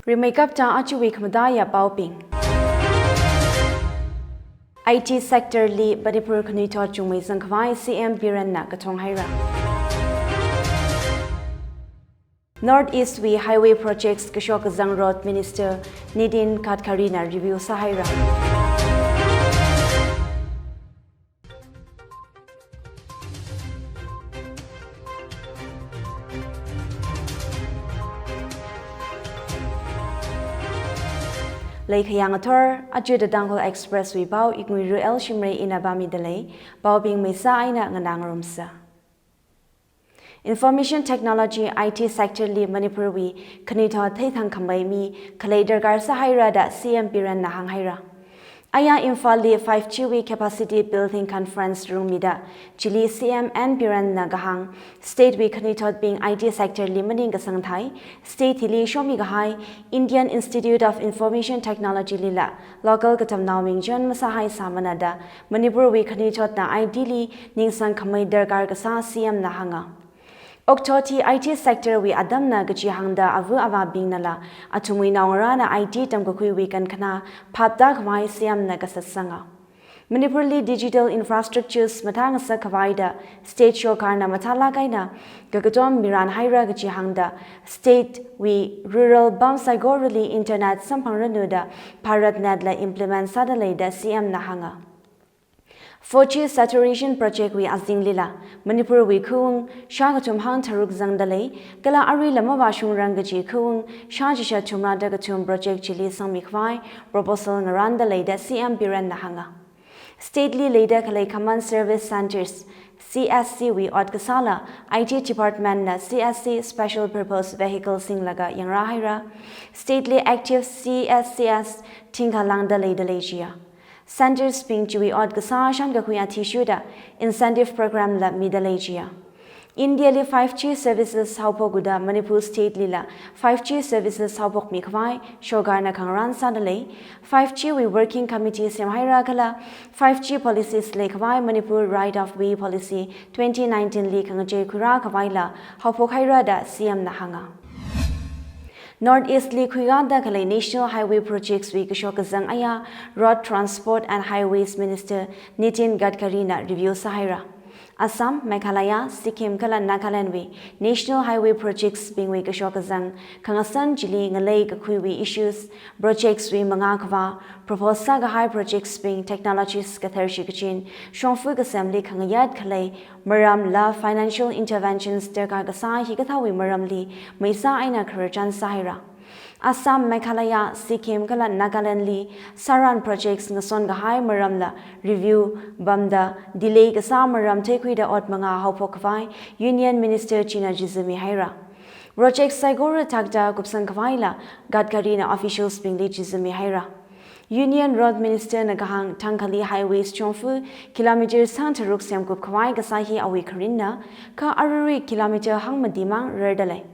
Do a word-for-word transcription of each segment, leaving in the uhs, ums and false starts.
Rimeikapta ajawui khamataiya paobing. I T sector li Manipur khanuithot chungmeisang khavai C M Birenna kathong haira. North East wui highway projects kashok kazang Road Minister Nitin Gadkarina review sāhaira. Leikhayang athor, aja The Tangkhul Express wui pao Iknguiru L Shimray ina pāmidalei, paobing meisā eina nganāngarumsa. Information Technology, I T sector li Manipur wui khanuithot theithang khamei mi khalei darkar sāhaira da C M Birenna hānghaira. Aya Imphal li five G wui capacity building conference rungmida, chili C M N Birenna kahāng, state wui khanuithotbing I T sector li maningkasang thai, state hili shomi kahai Indian Institute of Information Technology lila local katamnaobing join masāhai sāmana da, Manipur wui khanuithotna I T li ningsang khamei darkar kasā C M na hānga. Okathuiwui I T sector wui atamna kachi hāngda ava avābingnala, athumwui naongarāna I T tamkakhuiwui kankhana phapta khavai C M na kasatsanga. Manipur li digital infrastructures mathāngasak khavai da state sorkarna mathālāk eina kakatom mirān haira kachi hāngda, state wui rural pam saikorali internet samphangranu da BharatNet la implement sādalei da C M na hānga. Four G saturation project wui azinglila, Manipur wui khaung shākathum hangtharuk zangdalei, kala aruila mavāshungrang kaji khaung shāchishat thumrada kathum project chili sangmi khavai proposal ngarāndalei da C M Birenna hānga. State li leida khalei Common Service Centres, C S C wui ot kasāla, I T department na C S C special purpose vehicle singlaga yangrā haira. State li active C S C S thingkha lāngda leidalei jiya. Centres bing chiwui ot kasā shankakhui athishurda incentive program la midalei jiya. India li five G services haophok uda Manipur state lila five G services haophokmi khavai sorkarna khangarān sādalei. Five G wui working committee semhaira kala five G policies leikhavai Manipur Right of Way Policy twenty nineteen li khangachei khuirā khavaila haophok haira da C M na hānga. North East li khuiya da khalei National Highway projects wui kashok kazang aya Road Transport and Highways Minister Nitin Gadkarina review sāhaira. Assam, Meghalaya, Sikkim kala Nagaland wui National Highway projects bingwui kashok kazang khangasan chili ngalei kakhuiwui issues, projects wui mangā khavā, propose sākahai projects bing technologies kathar shikachin, shongfa kasemli khangayāt khalei maramla financial interventions darkar kasā hikathāwui maramli meisā eina khararchan sāhaira. Assam, Meghalaya, Sikkim kala Nagaland li sāran projects ngason kahai maramla review pamda delay kasā maram theikhuida ot mangā haophok khavai Union Minister china chizami haira. Project saikora thakta kupsang khavaila Gadkarina officials bingli chizami haira. Union Road Minister na kahāng thangkhali highways shongfa kilometer sangtharuk semkup khavai kasā hi awui kharinna, kha aruirui kilometer hangmatimang rardalei.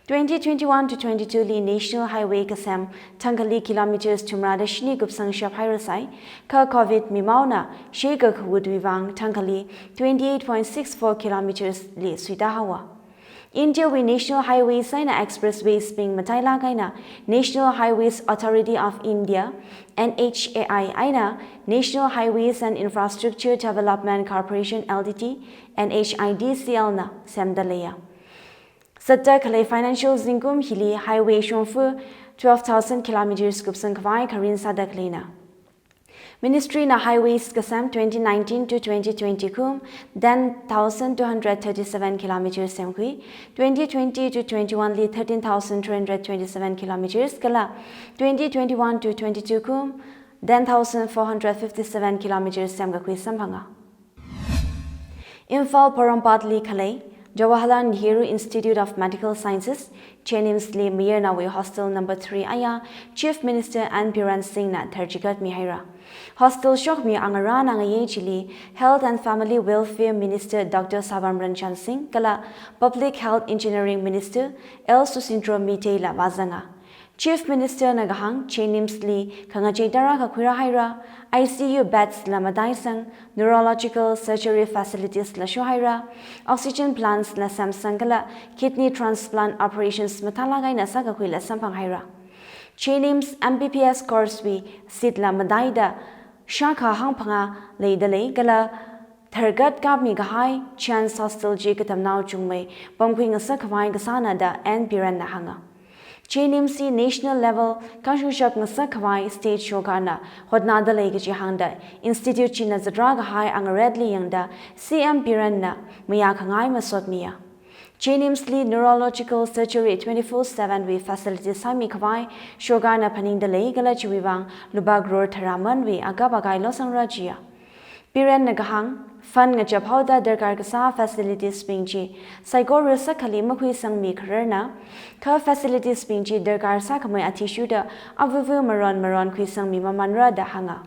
Twenty twenty-one to twenty-two li National Highway kasem thangkhali kilometers thumrada shini kupsang shaphairasai, kha covid mimaona shei kakhawutwui vang thangkhali twenty-eight point six four kilometers li suita haowa. India wui National Highways eina Expressways bing matailāk eina National Highways Authority of India, N H A I, eina National Highways and Infrastructure Development Corporation L T D, N H I D C L na semdaleiya. Zatda khalei financial zingkum hili highway shongfa twelve thousand kilometers kupsang khavai kharin sāda khaleina. Ministry na highways kasem twenty nineteen to twenty twenty kum ten thousand two hundred thirty-seven kilometers semkhui, twenty twenty to twenty-one li thirteen thousand three hundred twenty-seven kilometers kala twenty twenty-one to twenty-two kum ten thousand four hundred fifty-seven kilometers semkakhui samphanga. Imphal Porompat li khalei Jawaharlal Nehru Institute of Medical Sciences, JNIMS li mayarnawui hostel number three aya Chief Minister N Biren Singh na tharchigat mihaira. Hostel shokmi angarāna ngayei chili Health and Family Welfare Minister Doctor Sabam Ranjan Singh kala Public Health Engineering Minister L Susindro Meitei la vāzanga. Chief Minister na kahāng JNIMS li khangachei tarākha khuirāhaira, I C U beds la mataisang, neurological surgery facilities la shohaira, oxygen plants la semsang kala kidney transplant operations mathālāk eina sākakhui la samphanghaira. JNIMS MBBS course wui seat la mataida shākha hangphangā leidalei kala tharkat kapmi kahai Chance Hostel chi katamnao chungmei pamkhui ngasak khavai kasāna da N Birenna hānga. JNIMS hi national level kashungshap ngasak khavai state sorkarna hotnadalei kaji hāngda institute china zatra kahai angaretli yangda CM Birenna mayākhangai masotmiya. JNIMS li neurological surgery twenty-four seven wui facility sāmi khavai sorkarna phaningdalei kala chiwui vang lupā crore tharāmanwui akap akai losangra jiya. Birenna kahāng, fund ngachaphaoda darkar kasā facilities bing chi saikora sakhali makhuisangmi khararna, kha facilities bing chi darkar sākhamei athishurda avuvu maron maron khuisangmi mamanra da hānga.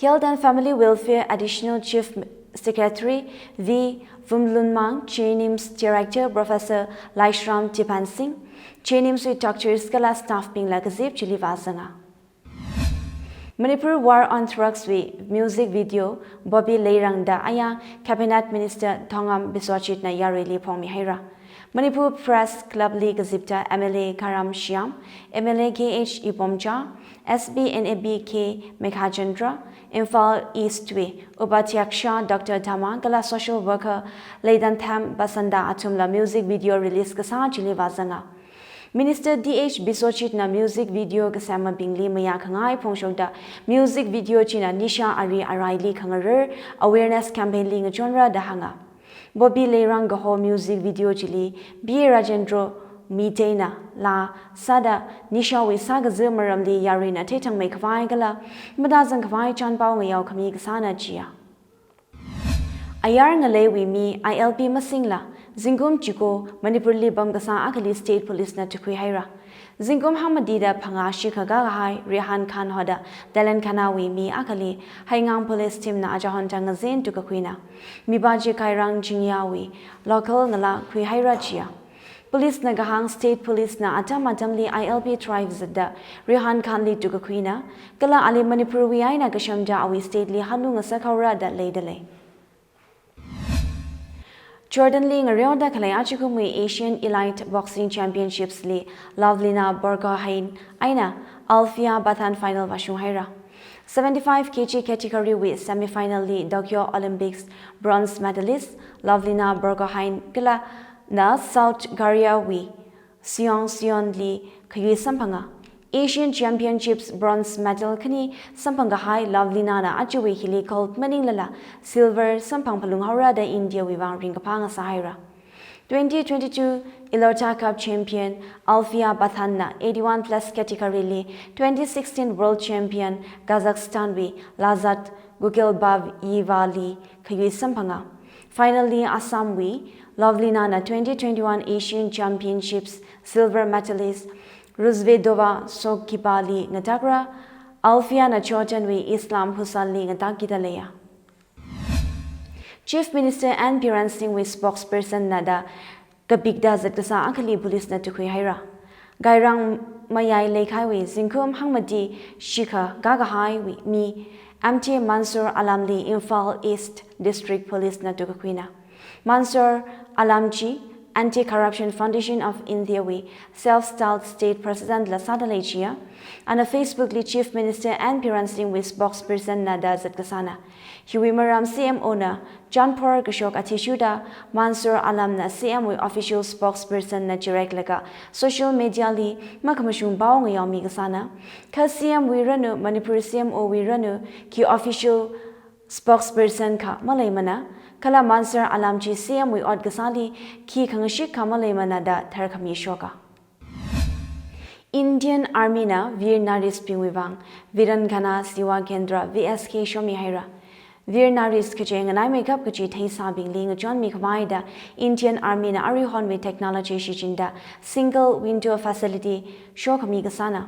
Health and Family Welfare Additional Chief Secretary V Vumlunmang, JNIMS Director Professor Laishram Tipansing, JNIMS wui doctors kala staff bingla kazip chili vāzanga. Manipur War on Drugs wui music video Bobby Leirang da aya Cabinet Minister Thongam Biswajitna yaruili phongmihaira. Manipur Press Club li kazipta MLA Garam Shyam, MLA K H Ibomcha, SB NAB K Meghachandra, Imphal East wui Upadhyaksha Doctor Dama kala social worker Leidantham Basanta athumla music video release kasā chili vāzanga. Minister D H Biswajitna music video kasemmabingli mayākhangai phongshokda music video china nisha ari araili khangarar awareness campaign li ngachonra da hānga. Bobby Leirang kaho music video chili B Rajendra Meiteina laa sāda nishawui sākaza maramli yaruina theithangmei khavai kala matazang khavai chānpao ngayao khami kasāna jiya. Ayar ngaleiwui mi I L P masingla zingkum chiko Manipurli pamkasā akhali state police na tukhuihaira. Zingkum hangmatida phangā shikha kakahai Rehan Khan hoda Telangana wui mi akhali Haigang police team na achahon thang ngazen tukakhuina. Mipā chi Kairang Chingyawui local ngala khuihaira jiya. Police na kahāng state police na atam atamli I L P drive zatda Rehan Khan li tukakhuina, kala ali Manipur wui eina kashamda awui state li hanu ngasak haora da leidalei. Jordan li ngareoda khalei achikumwui Asian Elite Boxing Championships li Lovlina Borgohain eina Alfia Bathan final vāshung haira. Seventy-five K G category wui semi final li Tokyo Olympics bronze medalist Lovlina Borgohain kala na South Korea wui Seong Seon li khayui samphanga. Asian Championships bronze medal khani samphang kahai Lovlina na achiwui hili gold maninglala silver samphang phalung haora da India wui vang ringkaphā ngasā haira. Twenty twenty-two Elota Cup champion Alfia Bathan na eighty-one plus category li twenty sixteen world champion Kazakhstan wui Lazat Gugelbayev li khayui samphanga. Final li Assam wui Lovlina na twenty twenty-one Asian Championships silver medalist Ruzvedova Sokiba li ngatakra, Alfia na Jordan wui Islam Husal li ngatakki da leiya. Chief Minister N Biren Singh wui spokesperson na da kapikda zat kasā akhali police na tukhui haira. Gairang mayai leikhaiwui zingkum hangmati shikha kakahaiwui mi M T Mansoor Alam li Imphal East District Police na tukakhuina. Mansoor Alam chi Anti-Corruption Foundation of India wui self-styled state president la sāda lei jiya. Ana Facebook li Chief Minister N Biren Singh wui spokesperson na da zat kasāna. Hiwui maram C M O na chanphor kashok athishurda Mansoor Alam na C M wui official spokesperson na chireklaga social media li makhamashung pao ngayaomi kasāna. Kha C M wui ranu, Manipur C M O wui ranu, khi official spokesperson kha maleimana, kala Mansoor Alam chi C M wui ot kasāli khi khangashik kha maleimana da tharkhami shoka. Indian Army na Veer Naries bingwui vang Veerangana Seva Kendra V S K shomi haira. Veer Naries kaje nganaimeikap kaji theisābingli ngachonmi khavai da Indian Army na aruihonwui technology shichinda single window facility shokhami kasāna.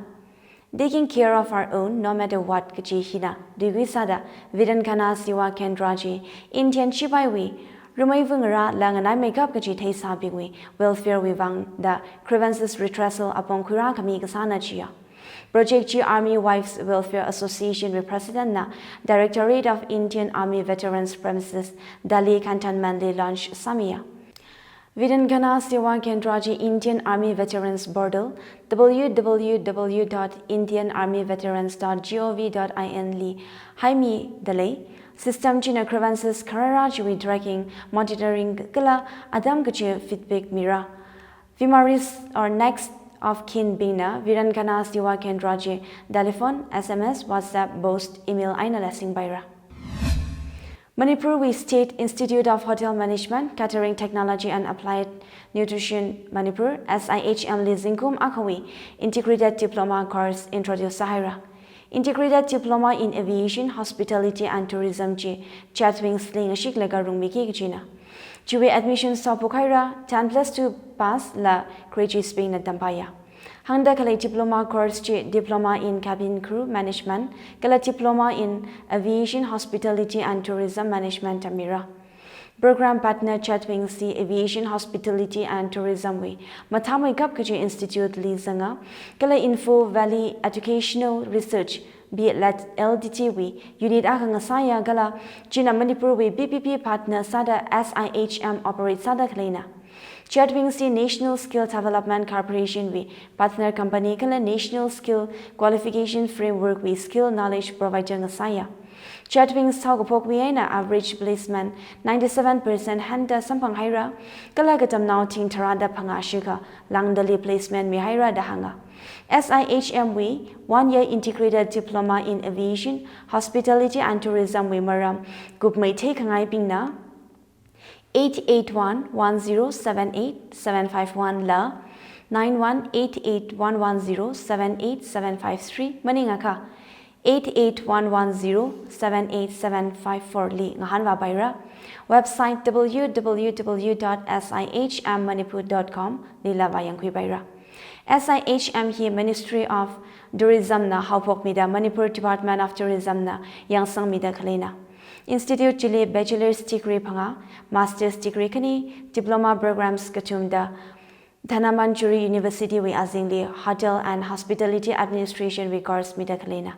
Taking care of our own no matter what kaji hina tuikui sāda Veerangana Seva Kendra chi Indian shipaiwui rameiva ngarāla nganaimeikap kaji theisābingwui welfare wui vang da grievances redressal apong khuirākhami kasāna jiya. Project chi Army Wives Welfare Association wui President na Directorate of Indian Army Veterans Premises, Delhi Cantonment li launch sāmiya. Veerankana Seva Kendra chi Indian Army Veterans Portal, W W W dot indian army veterans dot gov dot in li haimida lei. System china grievances kharara chiwui tracking, monitoring kala atam kachi feedback mira. Vimaris or next of kin bingna Veerankana Seva Kendra chi telephone, S M S, WhatsApp, post, email einala singpaira. Manipurwui State Institute of Hotel Management, Catering Technology and Applied Nutrition Manipur, S I H M li zingkum akhawui Integrated Diploma Course introduce sāhaira. Integrated Diploma in Aviation, Hospitality and Tourism chi Chatwings li ngashiklaga rungmiki kachina. Chiwui admission sāphok haira, ten plus two pass la graduates bingna tampaiya. Hāngda khalei diploma course chi Diploma in Cabin Crew Management kala Diploma in Aviation, Hospitality and Tourism Management tamira. Program partner Chatwings hi Aviation, Hospitality and Tourism wui mathāmeikap kachi institute li zanga, kala Info Valley Educational Research, B L E D T wui unit akha ngasāya kala china Manipurwui P P P partner sāda S I H M operate sāda khaleina. Chatwings hi National Skill Development Corporation wui partner company kala National Skill Qualification Framework wui skill knowledge provider ngasāya. Chatwings haokaphokwui eina average placement ninety-seven percent handa samphang haira, kala katamnao thing tharāda phangā shikha lāngdali placement mihaira da hānga. S I H M wui one year integrated diploma in aviation, hospitality and tourism wui maram kupmeithei khangaibingna eight eight one one zero seven eight seven five one la nine one eight eight one one zero seven eight seven five three maningakha eight eight one one zero seven eight seven five four li ngahānvāpaira. Website W W W dot S I H M manipur dot com lila vāyangkhuipaira. S I H M hi Ministry of Tourism na haophokmida Manipur Department of Tourism na yangsangmida khaleina. Institute chili bachelor's degree phangā, master's degree khani, diploma programs kathum da Dhanamanjuri University wui azingli Hotel and Hospitality Administration wui course mida khaleina.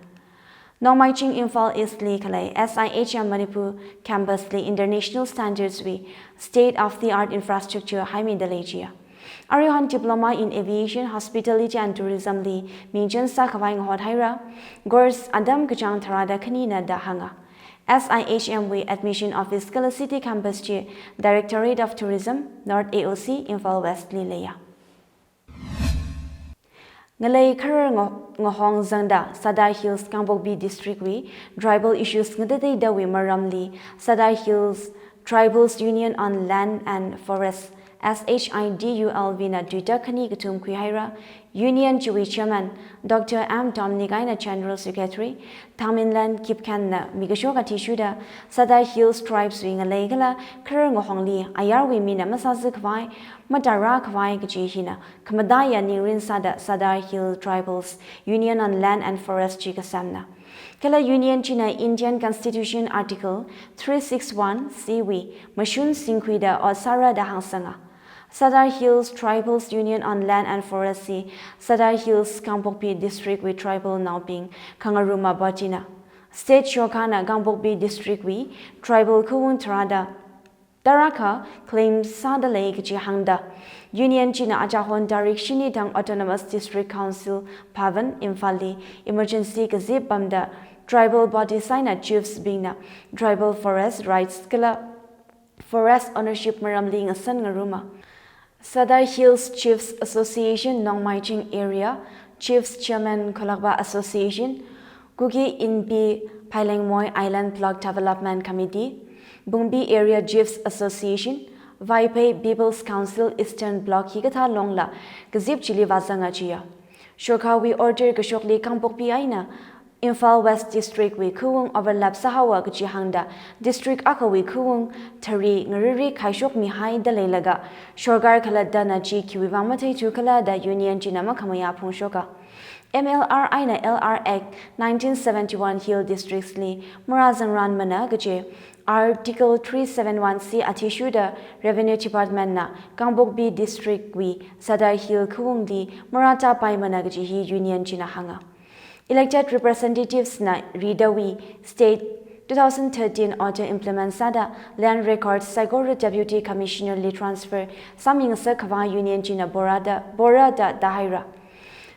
Nongmai Ching Imphal East li khalei S I H M Manipur campus li international standards wui state of the art infrastructure haimida lei jiya. Aruihon Diploma in Aviation, Hospitality and Tourism li mingchen sākhavai ngahot haira. Course atam kachāng tharāda khanina da hānga. S I H M wui admission office kala city campus chi Directorate of Tourism, North A O C, Imphal West li leiya. Ngalei kharar ngo-, ngahong zangda Sadar Hills Kangpokpi District wui tribal issues ngatateidawui maramli Sadar Hills Tribals Union on Land and Forest, S H I D U L V na Twitter khani kathum khuihaira. Union chiwui chairman Doctor M Dominic eina General Secretary Thangminlen Kipgen na mikashok athishurda Sadar Hills Tribes wui ngalei kala kharar ngahongli ayarwui mina masāzakhavai, matarākhavai kaji hina khamataiya ningrin sāda Sadar Hill Tribals Union on Land and Forest chi kasemna. Kala Union china Indian Constitution Article three six one C wui mashun singkhuida ot sāra da hāngsanga. Sadar Hills Tribals Union on Land and Forest hi Sadar Hills Kangpokpi District wui tribal naobing khangaruma bodyna. State Sorkar na Kangpokpi District wui tribal khawung tharāda tarākha claim sāda lei kaji hāngda, Union china achāhon tarik shini thang Autonomous District Council Bhavan, Imphal li emergency kazip pamda tribal bodies eina chiefs bingna tribal forest rights kala forest ownership maramli ngasan ngaruma. Sadar Hills Chiefs Association, Nongmai Ching Area Chiefs Chairman Kholakpa Association, Kuki Inpi Phailengmoi Island Block Development Committee, Bungpi Area Chiefs Association, Vaiphei People's Council Eastern Block hikathā longla kazip chili vāzanga jiya. Sorkarwui order kashokli Kangpokpi eina Imphal West District wui khawung overlap sāhaowa kaji hāngda district akhawui khawung thari ngariri khaishokmihaida leilaga sorkar khalattana chi khiwuivang matheithu khala da Union china makhamayā phongshoka. M L R eina L R Act nineteen seventy-one Hill Districts li marazangranmana kaji Article three seven one C athishurda Revenue Department na Kangpokpi District wui Sadar Hill khawungli maratapaimana kaji hi Union china hānga. Elected representatives na ridawui state two thousand thirteen order implement sāda land record saikora Deputy Commissioner li transfer sāmingasak khavai Union china bora da, bora da, da haira.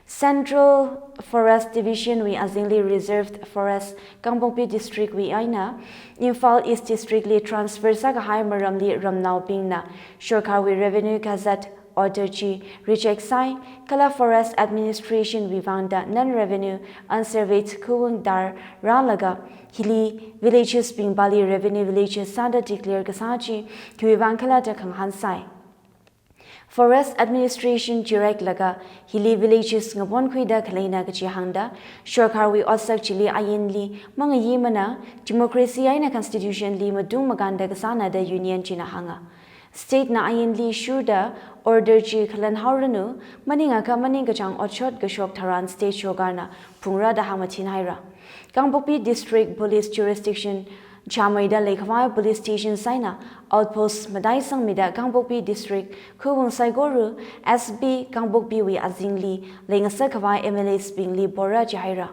Central Forest Division wui azingli Reserved Forest Kangpokpi District wui eina Imphal East District li transfer sākahai maramli ramnaobingna sorkarwui revenue gazette order chi reject sāi, kala Forest Administration wui vangda non-revenue unsurveyed khuwung dar rālaga hili villages bing Bali revenue villages sāda declare kasā chi khiwui vang khala da khangahān sāi. Forest Administration chireklaga hili villages ngaponkhuida khaleina kachi hāngda, sorkarwui otsak chili ainli mangayimana, democracy eina constitution li matung makānda kasāna da Union china hānga. State na ainli shurda order chi khalan haoranu, maningakha maningkachāng otshot kashok tharan state sorkarna phungra da hāngmathin haira. Kangpokpi District Police Jurisdiction chāmeida leikhavai police station eina outpost mataisangmida Kangpokpi District khuwung saikora S B Kangpokpi wui azingli leingasak khavai M L As bingli bora chihaira.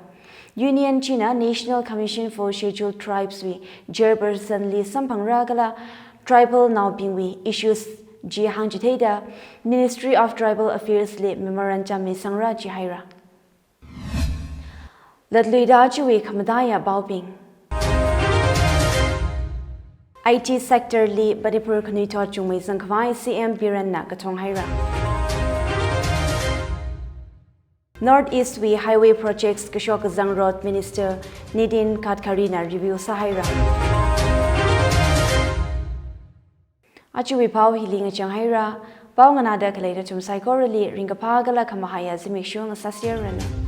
Union china National Commission for Scheduled Tribes wui chairperson li samphangra kala tribal naobingwui issues chi hāngchitheida Ministry of Tribal Affairs li memorandum misangra chihaira. Latluida ajawui khamataiya paobing. I T sector li Manipur khanuithot chungmei zangkhavai C M Birenna kathong haira. North East wui highway projects kashok kazang Road Minister Nitin Gadkarina review sāhaira. Ajawui pao hili ngachang haira, pao nganāda khalei nathum saikorali ringkaphā kala khamahaiya zimiksho ngasāserranu.